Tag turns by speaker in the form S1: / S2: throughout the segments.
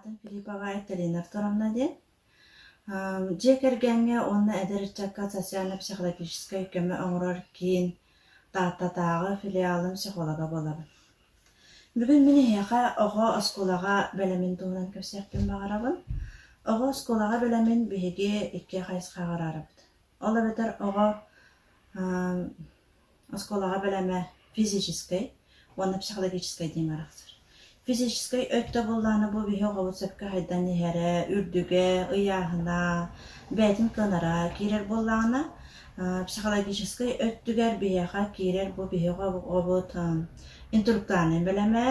S1: Аатым Филиппова Айталина Артуровна диэн. Дьиэ кэргэҥҥэ уонна эдэр ыччакка социально-психологическай көмө оҥорор киин Тааттатааҕы филиалын психолога буолабын. Бүгүн мин эһиэхэ оҕо оскуолаҕа бэлэмин туһунан кэпсиэхпин баҕарабын. Оҕо оскуолаҕа бэлэмин биһиги икки хайысхаҕа араарабыт. Ол эбэтэр оҕо Оскуолаҕа бэлэмэ физическэй уонна психологическай диэҥҥэ арахсар. Физическэй өттө буоллаҕына бу биһи оҕобут сөпкө хайдан иһэрэ, үрдүгэ, ыйааһына, бэйэтин кыанара киирэр буоллаҕына, психологическай өттүгэр биһиэхэ киирэр бу биһи оҕобут интеллектуальнай бэлэмэ,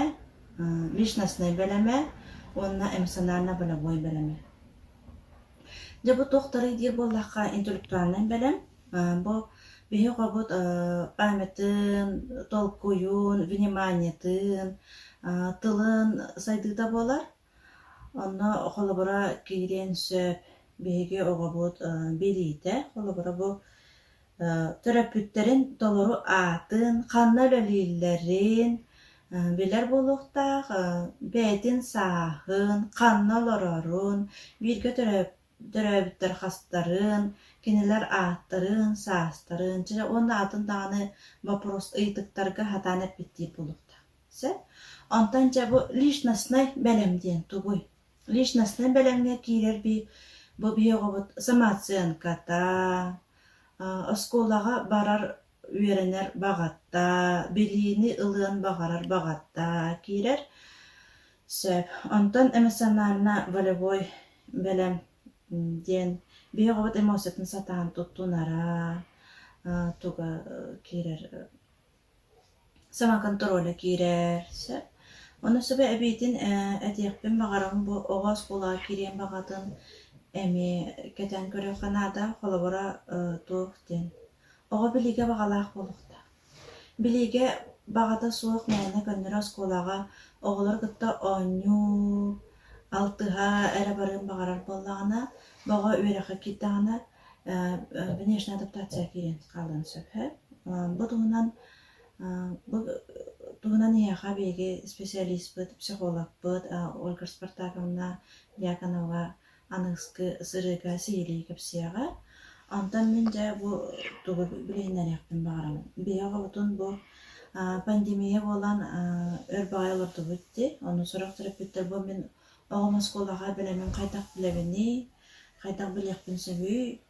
S1: личностнай бэлэмэ уонна эмоционально-волевой бэлэмэ. Дьэ бу туохтарый диир буоллахха интеллектуальнай бэлэм Бу биһи оҕобут памятын, толкуйун, вниманиетын, тылын сайдыыта буолар. Онно холобура киириэн сөп биһиги оҕобут билиитэ, холобура бу төрөппүттэрин толору аатын, ханна үлэлииллэрин билэр буолуохтаах, бэйэтин сааһын, ханна олорорун, бииргэ төрөөбүттэр хастарын, кинилэр ааттарын, саастарын, чэ уонна атын даҕаны боппуруос ыйытыктарга сатаан эппиттиир буолуохтаах. Сөп. Онтон дьэ бу личностнай бэлэм диэн тугуй? Личностнай бэлэмҥэ киирэр би бу биһи оҕобут самооценката, оскуолаҕа барар үөрэнэр баҕата, билиини ылыан баҕарар баҕата киирэр. Сөп. Онтон эмоционально-волевой бэлэм диэн биһи оҕобут эмоциятын сатаан туттунара туга киирэр самоконтроля киирэр сөп. Ону сөбө эбиитин этиэхпин баҕарабын бу оҕо оскуолаҕа киириэн баҕатын эмиэ кэтээн көрүөххэ наада. Холобура туох диэн оҕо билиигэ баҕалаах буолуохтаах. Билиигэ баҕата суох мээнэ көннөрү оскуолаҕа оҕолору кытта оонньуу, алтыһа эрэ барыан баҕарар буоллаҕына, бөҕө үөрэххэ киирдэҕинэ внешняя адаптация киирэн хаалыан сөп. Бу туһунан бу туһунан эһиэхэ биһиги специалиспыт, психологпыт Ольга Спартаковна Дьяконова аныгыскы сырыыга сиһилии кэпсиэҕэ. Онтон мин дьэ бу тугу билиһиннэриэхпин баҕарабын. Биһи оҕобутун бу пандемия буолан өр баҕайы олордубут дии. Ону сорох төрөппүттэр бу мин оҕом оскуолаҕа бэлэмин хайдах билэбиний, хайдах билиэхпин сөбүй,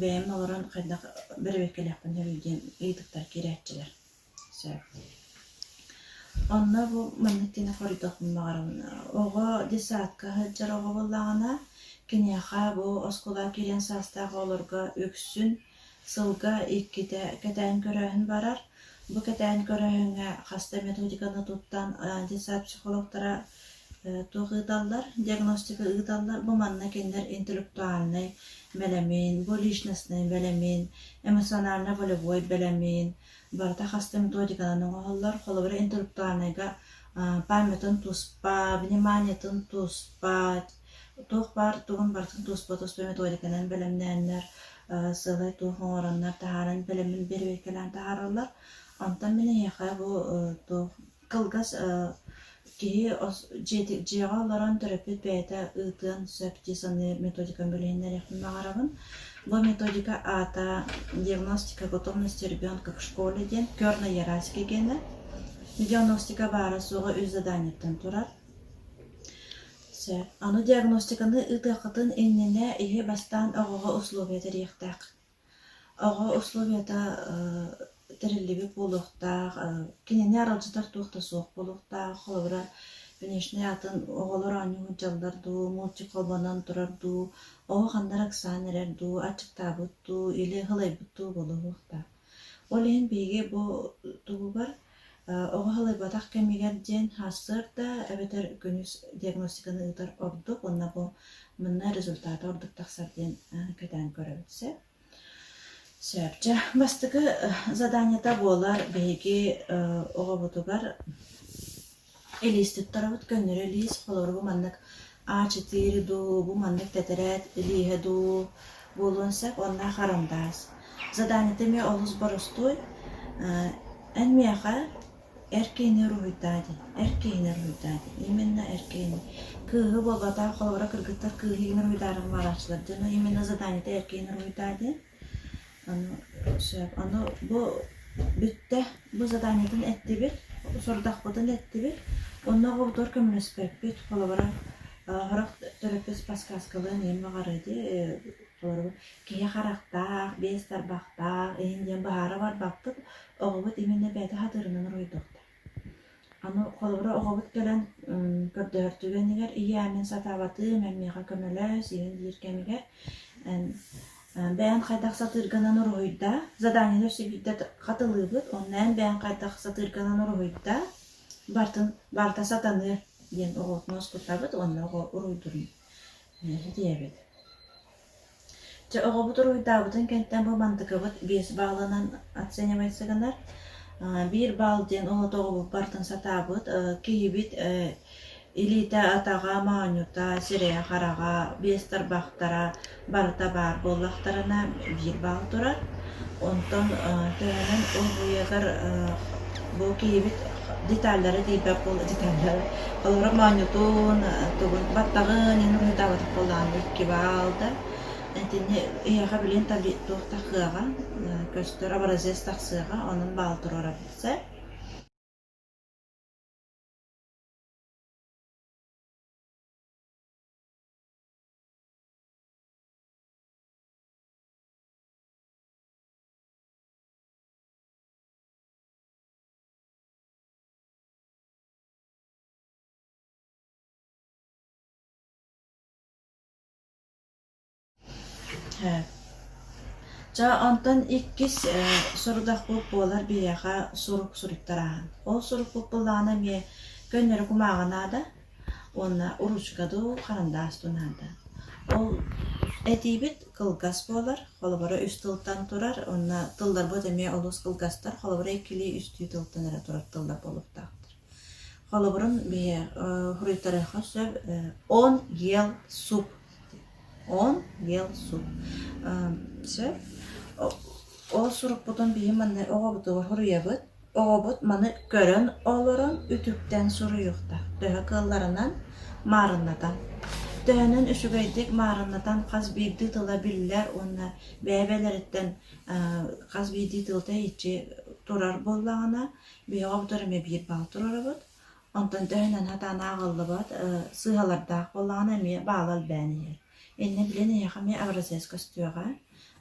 S1: бэйэм олорон хайдах бэрэбиэркэлиэхпин сөбүй диэн ыйытыктар киирээччилэр. Сөп. Онно бу маннык диэни хоруйдуохпун баҕарабын. Оҕо детсадка сылдьар оҕо буоллаҕына, киниэхэ бу оскуолаҕа киириэн саастаах оҕолорго үксүн сылга иккитэ кэтээн көрөөһүн барар. Бу кэтээн көрөөһүҥҥэ хас да методиканы туттан детсад психологтара туох ыыталлар, диагностика ыыталлар. Бу манна кинилэр интеллектуальнай бэлэмин, бу личностнай бэлэмин, эмоционально-волевой бэлэмин, Барыта хас да методиканан оҥоһуллар. Холобура, интеллектуальнайга памятын туспа, вниманиетын туспа, туох баар тугун барытын туспа-туспа методиканан бэлэмнээннэр, сыалай туох оҥороннор таһааран бэлэмин бэрэбиэркэлээн таһаараллар. Онтон мин эһиэхэ бу туох Кылгас киһи дьиэҕэ олорон төрөппүт бэйэтэ ыытыан сөп дии саныыр методиканы билиһиннэриэхпин баҕарабын. Бу методика аата «Диагностика готовности ребенка к школе» диэн Керно-Яраська гиэнэ. Диагностика баара-суоҕа үс заданиеттан турар. Сөп. Аны диагностиканы ыытыаххытын иннинэ иһи бастаан оҕоҕо условия тэрийиэхтээх. Оҕо условията тэриллибит буолуохтаах, кинини аралдьытар туох да суох буолуохтаах. Холобура, внешне атын оҕолор оонньуу сылдьаллар дуу, мультик холбонон турар дуу, оҕо ханна эрэ ыксаан эрэр дуу, аччыктаабыт дуу или сылайбыт дуу буолуохтаах. Ол иһин биһиги бу туһугар оҕо сылайбатах кэмигэр диэн сарсыарда эбэтэр күнүс диагностиканы ыытар ордук уонна бу манна результата ордук тахсар диэн кэтээн көрөбүт сөп. Сөп. Дьэ, бастакы заданиета буолар биһиги оҕобутугар Илиис туттарабыт көннөрү илиис, холобура бу маннык А4 дуу, бу маннык тэтэрээт илииһэ дуу буолуон сөп уонна харандаас. Заданиета эмиэ олус боростуой. Эн миэхэ эр киһини уруһуйдаа диэн, эр киһини уруһуйдаа диэн, именно эр киһини. Кыыһы буолбатах, холобура кыргыттар кыыһы иһин уруһуйдаарын баҕарааччылар диэн, именно заданиета эркиин уруһуйдаа диэн. Аны сөп. Аны бу бүттэ, бу заданиетын эттибит, сорудахпытын эттибит. Онно оҕобутугар көмөлөспөппүт. Холобура, сорох төрөппүт подсказкалыан иһин баҕарыа дии, холобура, киһи харахтаах, биэс тарбахтаах иһин диэн быһаара барбаппыт. Оҕобут именно бэйэтэ хатыырынан уруһуйдуохтаах. Аны холобура оҕобут кэлэн көрдөһөр түгэнигэр ийээ мин сатаабатым, эн миэхэ көмөлөс иһин диир кэмигэр эн бэйэҥ хайдах сатыыргынан уруһуйдаа, заданиены өссө биирдэ хатылыыбыт, онно эн бэйэҥ хайдах сатыыргынан уруһуйдаа, бартын барыта сатаныа диэн оҕотун уоскутабыт уонна оҕо уруһуйдуурун диэбит. Чэ, оҕобут уруһуйдаабытын кэнниттэн бу мантыкабыт 5 баалынан оценивается гынар. Биир баал диэн ол оҕобут барытын сатаабыт. Киһибит илиитэ, атаҕа, моонньута, сирэйэ-хараҕа, биэс тарбахтара барыта баар буоллахтарына биир баал турар. Онтон төһөнөн уруһуйугар бу киһибит деталлары тиийбэт буолла деталлары холобура моонньутун, тугун баттаҕын иһин уруһуйдаабатах буоллаҕына икки баал да итини эһиэхэ билин туох тахыаҕа көстөр образец тахсыаҕа онон баал туруорабыт сөп. Чэ, онтон иккис сорудахпыт буолар биһиэхэ сурук суруйтарааһын. Ол сурукпут былаана эмиэ көннөрү кумааҕы наада уонна уруучука дуу, харандаас дуу наада. Ол этиибит кылгас буолар, холобура үс тылтан турар уонна тылларбыт эмиэ олус кылгастар, холобура иккилии үстүү тылтан эрэ турар тыллар буолуохтаахтар. Холобурун биһи суруйтарыахха сөп он ел суп он ел суп сөп. Ол сурукпутун биһи манна оҕобутугар суруйабыт. Оҕобут маны көрөн олорон үтүктэн суруйуохтаах. Төһө кыалларынан маарыннатан. Төһөнөн үчүгэйдик маарыннатан хас биирдии тыла биллэр уонна бэйэ-бэйэлэриттэн хас биирдии тылта иччи турар буоллаҕына, биһиги оҕобутугар эмиэ биир баал туруорабыт. Онтон төһөнөн сатаан ааҕыллыбат, сыыһалардаах буоллаҕына эмиэ баала элбээн иһэр. Иннэ билэн эһиэхэ эмиэ образец көстүөҕэ.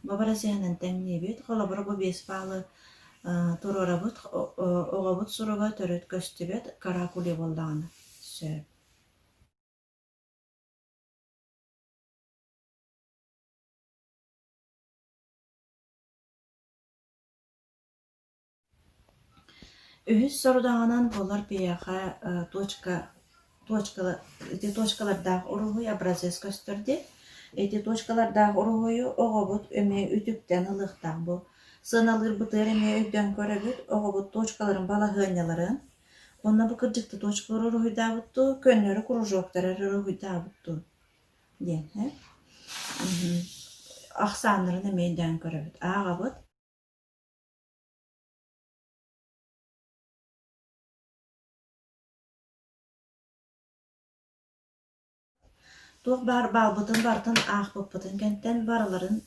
S1: Бу образеһынан тэҥниибит. Холобура, бу биэс баалы туруорабыт, оҕобут суруга төрүт көстүбэт, каракули буоллаҕына сөп. Үһүс сорудаҕынан буолар биһиэхэ точка точкала ити точкалардаах уруһуй образец көстөр дии. Ити точкалардаах уруһуйу оҕобут эмиэ үтүктэн ылыахтаах бу. Сыаналыырбытыгар эмиэ өйдөөн көрөбүт, оҕобут точкаларын балаһыанньаларын уонна бу кырдьыкта точкалары уруһуйдаабыт дуу, көннөрү кружоктары эрэ уруһуйдаабыт дуу диэн ээ. Ахсааннарын эмиэ өйдөөн көрөбүт. Ааҕабыт. Туох баар баалбытын барытын аахпыппытын кэнтэн барыларын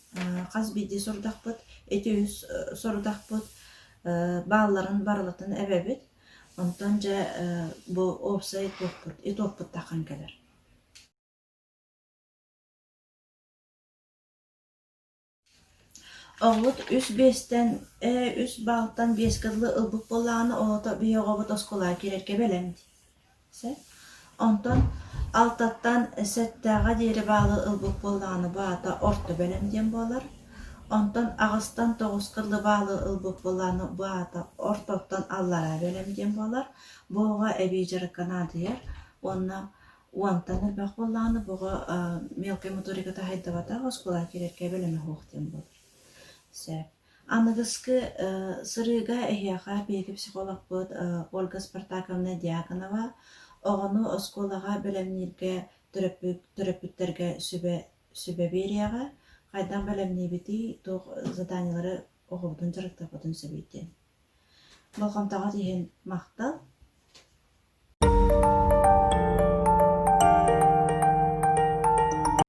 S1: хас биирдии сорудахпыт, ити үс сорудахпыт баалларын барылатын эбэбит. Онтон дьэ бу уопсай туохпут, итогпут таххан кэлэр. Оҕобут үс биэстэн ээ үс баалтан биэскэ дылы ылбыт буоллаҕына, оҕото биһи оҕобут оскуолаҕа киирэргэ бэлэм дии. Сөп. Онтон алтаттан сэттэҕэ диэри баалы ылбыт буоллаҕына, бу аата орто бэлэм диэн буолар. Онтон аҕыстан тоҕуска дылы баалы ылбыт буоллаҕына, бу аата ортоттон аллараа бэлэм диэн буолар. Бу оҕо эбии дьарыкка наадыйар уонна уонтан элбэх буоллаҕына, бу оҕо мелкай моториката сайдыбатах, оскуолаҕа киирэргэ бэлэмэ суох диэн буолар. Сөп. Аныгыскы сырыыга эһиэхэ биһиги психологпыт Ольга Спартаковна Дьяконова оҕону оскуолаҕа бэлэмнииргэ төрөппүттэргэ сүбэ сүбэ биэриэҕэ, хайдах бэлэмниибитий, туох заданиелары оҕобутун дьарыктыахпытын сөбүй диэн. Болҕомтоҕут иһин махтал.